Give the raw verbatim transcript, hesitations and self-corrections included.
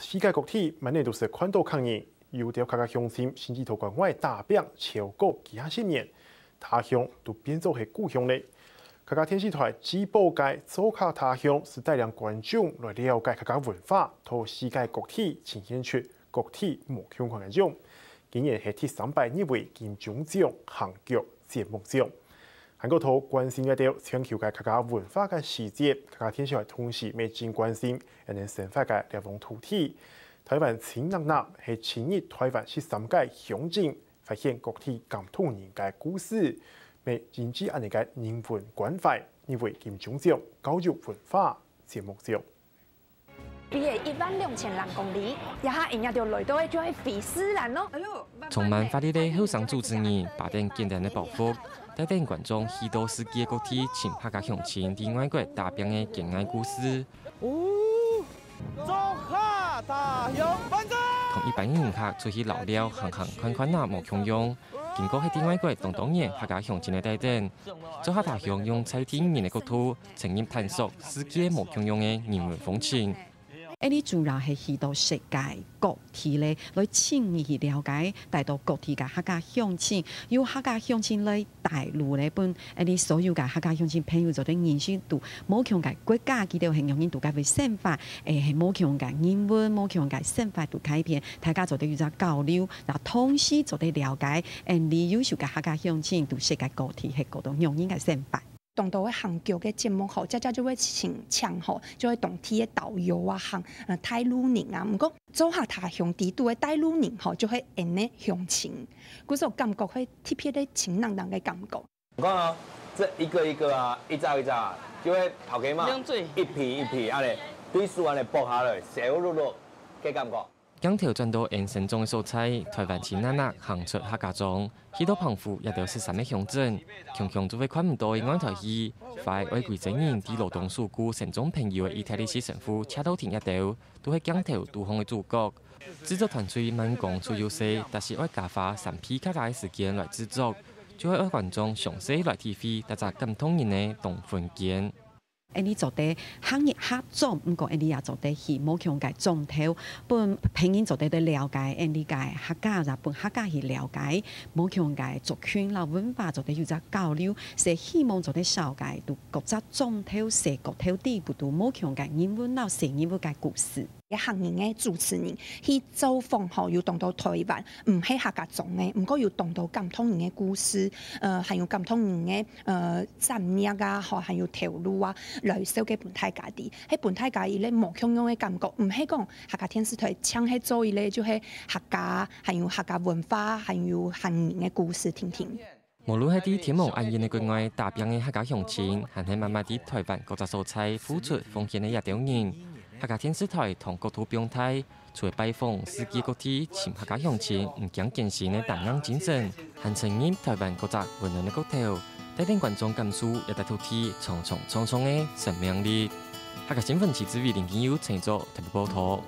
世界各地滿哪都係看著客人，有兜客家鄉親甚至在國外打拚超過幾下十年，他鄉都變做係故鄉咧。客家電視台直播个做客他鄉，係帶領觀眾來了解客家文化，在世界各地呈現出各地無共款个樣。今年係第三擺入圍金鐘獎行腳節目獎。 還過在關心這兜全球个客家文化个時節，客家電視台同時乜盡關心𠊎等生活个這方土地。台灣親伕伕係今日台灣十三屆鄉親發現各地感動人个故事，乜因著恁仔个人文關懷，入圍金鐘獎教育文化節目獎。 飛了一萬兩千零公里，這下𠊎等來到个就係飛士蘭囉。充滿活力个後生主持人，揹等簡單个包袱，帶等觀眾去到世界各地尋客家鄉親在外國打拚个艱難故事。哦，做客他鄉，同一般人客出去尞尞行行看看啊無共樣， 經過係在外國當多年客家鄉親个帶領，做客他鄉用在地人个角度，深入探索世界無共樣个人文風情。𠊎等主要係去到世界各地咧，來深入去了解，帶到各地个客家鄉親，由客家鄉親來帶路咧，分𠊎等所有个客家鄉親朋友做得認識到無共个國家，佢兜係仰般在該位生活，誒，係無共个人文，無共个生活在該片，大家做得有隻交流。 那同時做得了解，𠊎等優秀个客家鄉親在世界各地係過著仰般个生活。當多个行腳个節目吼，這這就會請請吼，就會當地个導遊啊，行呃帶路人啊。毋過做客他鄉知著个帶路人吼，就係𠊎等个鄉親，故所感覺會特別个親伕伕个感覺。 你看啊，這一個一個啊，一隻一隻啊，就會頭家嘛，兩隻。一批一批恁仔，對手恁仔剝下來，燒漉漉，个感覺。鏡頭轉到𠊎等生長个所在，台灣親伕伕行出客家庄，去到澎湖這兜十三個鄉鎮，共樣就會看毋著个外台戲，花愛歸濟人在羅東首都生長朋友个義大利式神父車頭燈這兜，都係鏡頭堵項个主角。製作團隊慢工出又細，但係愛加花三倍較加个時間來製作， 就係愛觀眾詳細來體會這隻感動人个當分間。𠊎等做得客日客莊，毋過𠊎等也做得去無共个莊頭，分別人做得來了解𠊎等个客家，也分客家去了解無共个族群摎文化，做得有隻交流，係希望做得紹介到各隻莊頭、世界各地，知著無共个人文摎細人物个故事。 个客人个主持人去造訪吼，有當多台灣毋係客家莊个，毋過有當多感動人个故事，呃，還有感動人个呃產業啊，吼，還有頭路啊，來紹介分大家知，係分大家一個無共樣个感覺，毋係講客家電視台淨係做一個就係客家，還有客家文化，還有客人个故事定定。 無論係在天無暗印个國外打拚个客家鄉親，還係默默在台灣各隻所在付出奉獻个這兜人，客家電視台同角度放大，除了拜訪世界各地尋客家鄉親毋驚艱辛个打拚精神，還深入台灣各隻溫暖个角頭，帶領觀眾感受這塊土地長長長長个生命力。客家新聞徐志偉、林金友製作特別報導。